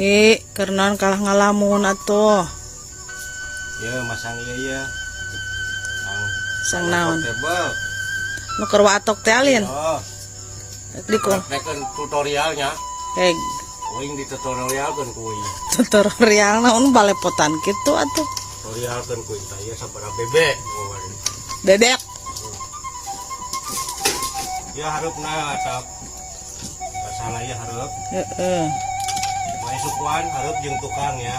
Ki, keur naon kalah ngalamun atuh. Ya masang ieu ya. Sang naon? Portable. Nu keur watok teh alin. Oh, Di ku praktekeun tutorialnya. eh Uing di tutorialkeun ku uing. Tutorial naon balepotan kitu atuh. Tutorialkeun ku uing tah ieu sabaraha bebek. Dedek. Ya hareupna atap. Salah ya hareup. Heeh. Mae sukuan hareup jeung tukang ya.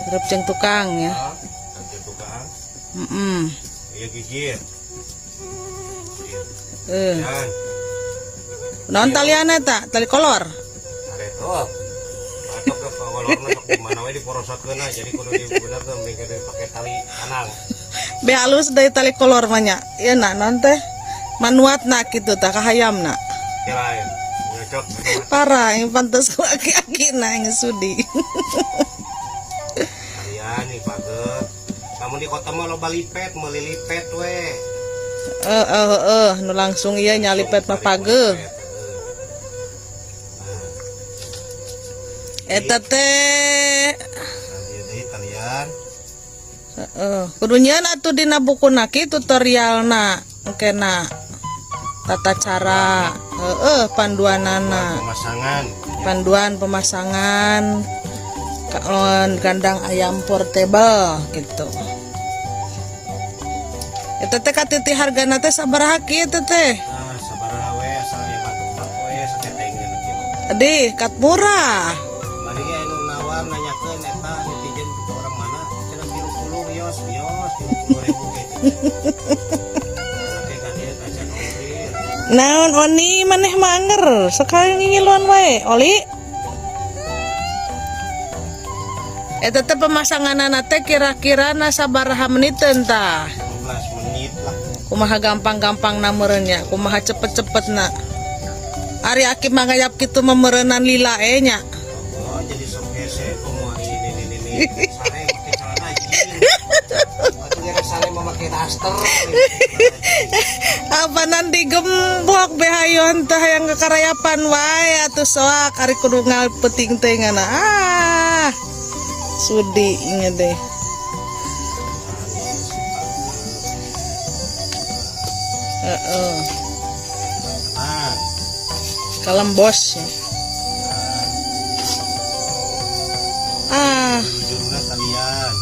Hareup jeung tukang ya. Heeh, jeung tukang. Heeh. Ieu gigir. Heeh. Yan. Naon taliana eta? Tali kolor. Karet oh. Atau ke kolorna sok di mana we diporosotkeun jadi kudu dibenerkeun mending kudu dipake tali kanang. Be halus dari tali kolor mah nya. Ieu na naon teh? Manuatna kitu tah kahayamna. Kirain. Nyocok. Parah, yang pantas ku aki-aki na yang sudi. Kalian nih page. Lamun di kota mah loba lipet, meuli lipet we. Nu langsung ieu nyalipet mah page. Nah, Eta teh nah, deui talian. heeh, kudu nyieun atuh dina bukuna ki tutorialna engkena tata cara heeh panduanana. Pemasangan. Panduan pemasangan kandang ayam portable gitu. Eta teh katiti hargana teh sabaraha ki eta teh? Ah, sabaraha we asal aya batuk we saketengeun kieu. Adih, kat murah. Mari ge anu nawar nanyakeun eta netizen ke orang mana cenah 30 wios wios 30.000 ge. Oke kan ieu kacan ongkir. Naon oni maneh manger sekali ngiluan wae oli. Eta teh pemasanganana teh kira-kira na sabaraha meniteun tah? 15 menit lah. Kumaha gampang-gampang na meureun nya, kumaha cepet-cepetna. Ari aki mah ngayap kitu mah meureunnan lila e nya. Oh, jadi sok hese komo ini sare make celana jeans. Atuh geus sare mah make daster. Apa nanti gembok behayon tah yang kekarayapan wae atuh soak ari kudu ngalpeting teh ngana. Ah. Sudi inget deh. Heeh. Ah, Kalem bos. Ah, juruna talian.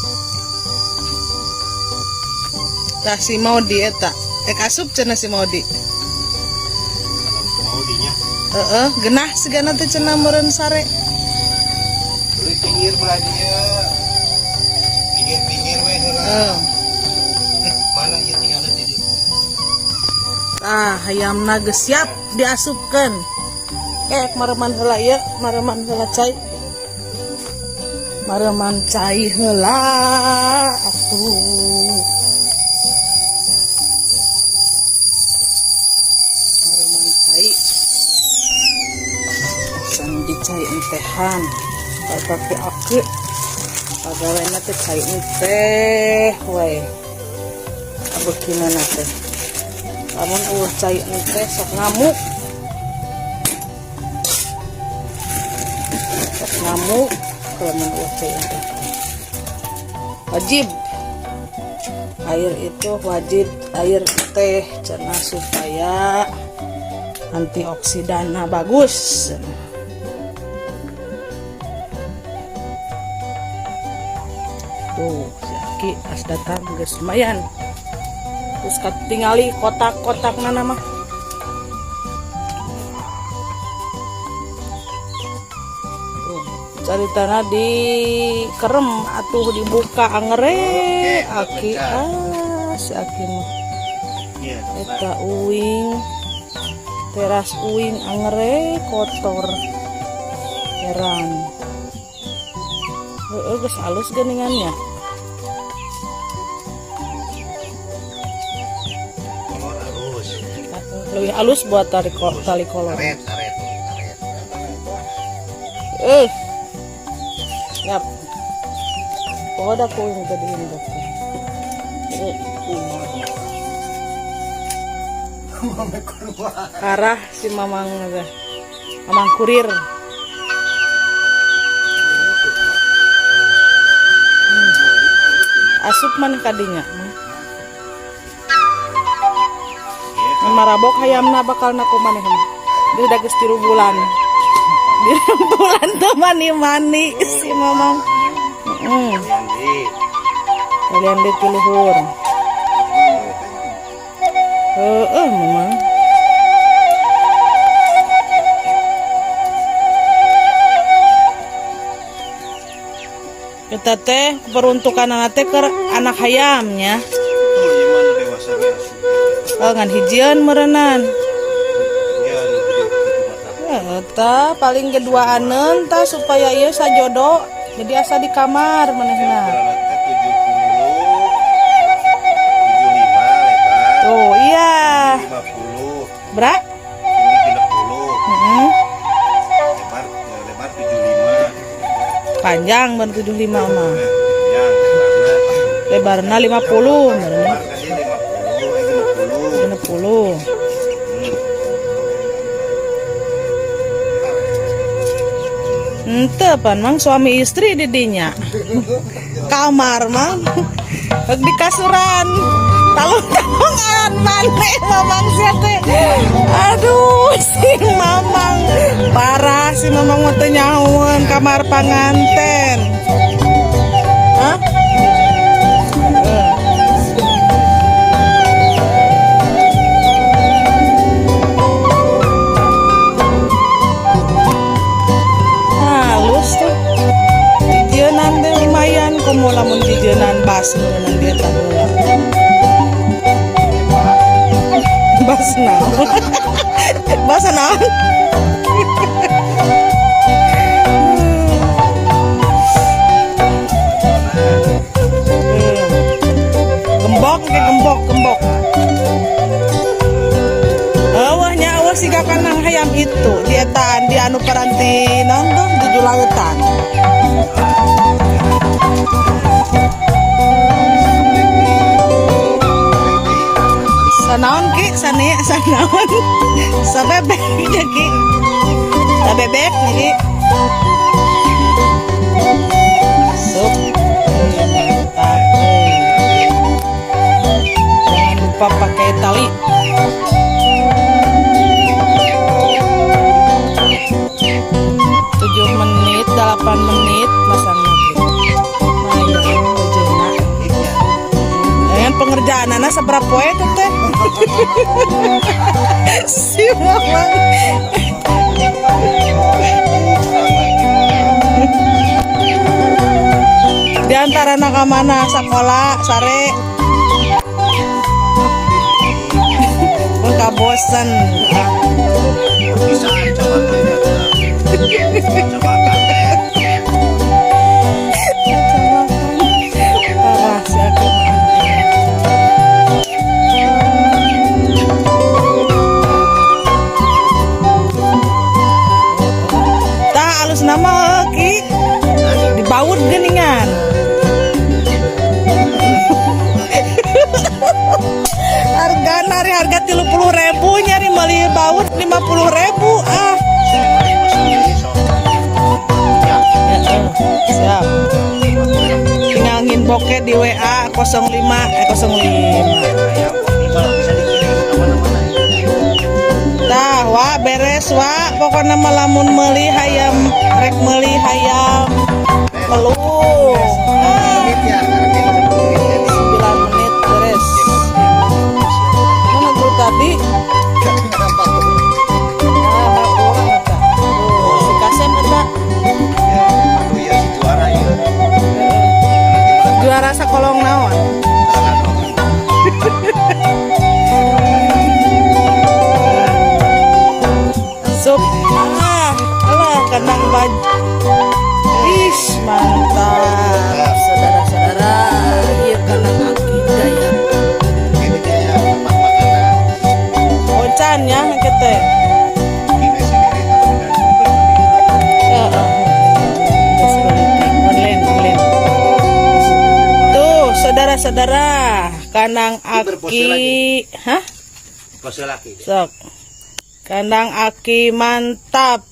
Tah si Maudi eta. Asup cenah si Maudi. Kalau mau dinya. Heeh, genah sigana teh cenah meureun sare. Beli pinggir belah dieu. Pinggir-pinggir we heula. Heeh. Mana ieu tinggal di dieu. Tah, hayamna geus siap diasupkeun. Mareman heula ieu, mareman heula cai. Mareman cai heula atuh. Mareman cai. Sandi cai entehan. Tapi aki pagawena teh cai enteh we. Abeukina teh. Lamun eueuh cai enteh sok ngamuk. Sok ngamuk lamun eueuh cai enteh. Wajib. Air itu wajib air teh cenah supaya antioksidanna bagus. Tuh, si Aki pas datang geus lumayan. Terus katingali kotak-kotakna mah. Tuh, caritana di kerem atuh dibuka angere Aki. Ah, si Aki mah. Eta uing teras uing angere kotor. Heran. Heeh, geus halus geuningannya. Kolor halus. Lebih halus buat tali kolor. Karet, karet, karet. Yap. Pokoknya aku yang tadi ini dokter. Arah si mamang aja. Mamang kurir. Asup man kadinya. Mun marabok hayamna bakal na ku maneh mah. Dia udah geus 3 bulan. 3 bulan tuh mani-mani si Mamang. Kalian di luhur. Heeh, Mamang. Kita teh peruntukan teh ke anak hayamnya. Tuh gimana dewasa ge asup. Oh, ngan hijieun meureunan. Ya nu gede kitu mata. Eta paling keduaaneun tah supaya ieu sajodo jadi asa di kamar manehna. Ukuran teh 70 75 lebar. Tuh, iya. 50. Bra? Tinggi 60. Heeh. Lebar ya, lebar 75. Panjang ban 75 mah. Yang lebarna Lebarna 50 meureun. Lebar tadi 50 eh 60. 60. Ente pan Mang suami istri di dinya. Kamar Mang. Rek di kasuran. Talung-talungan maneh Mamang sia teh. Aduh, si Mamang parah, si Mamang mah teu nyahoeun kamar panganten. Hah? Eh. Halus tuh. Jijienan teh lumayan komo lamun jijienan bas meureunnan dia tah heula. Bas naon? Bas naon? Gembok ke gembok gembok. Awah nya awas siga kandang hayam itu di etaan di anu paranti naon tuh di julautan. Sanaon Ki, sani sanaon. Sabebek nya Ki. Sabebek nya Ki. Sup. Mantap. Eh. Jangan lupa pakai tali. 7 menit, 8 menit masang lagi. Lumayan bejana. Dengan pengerjaan anak seberapa poe itu teh? Si Mamang. Di antara anak mana sekolah sare. Mun kabosan. Ah. Bisa kacamata kacamata teh. Parah si aku mah. Tah alus nama Ki. Dibaut geningan. Harga nari harga 30.000 nyari beli baut 50.000 ah. Ya. Ya, siap. Tinggal nginbox di WA 05 eh 05. Ayam kalau bisa dikirim kemana-mana. Tah, wa beres wa pokoknya mah lamun meuli hayam rek meuli hayam melung. Ah, Menit ya, karena 10 menit ya. 9 menit beres. Mana tuh tadi? Ah, orang eta. Tuh, si Kasem eta. Ya, aduh ya si juara ya. Juara sakolong naon? Sup. Ah, alah kandang baj. Ih, mantap. Saudara-saudara, ieu kandang akidah ya. Ini dia ya tempat makanan. Ocan ya engke teh. Ini sendiri tapi dengan sumber. Heeh. Geus politik online online. Tuh, saudara-saudara, kandang Berpose aki, hah? Pose lagi. Sok. Kandang aki mantap.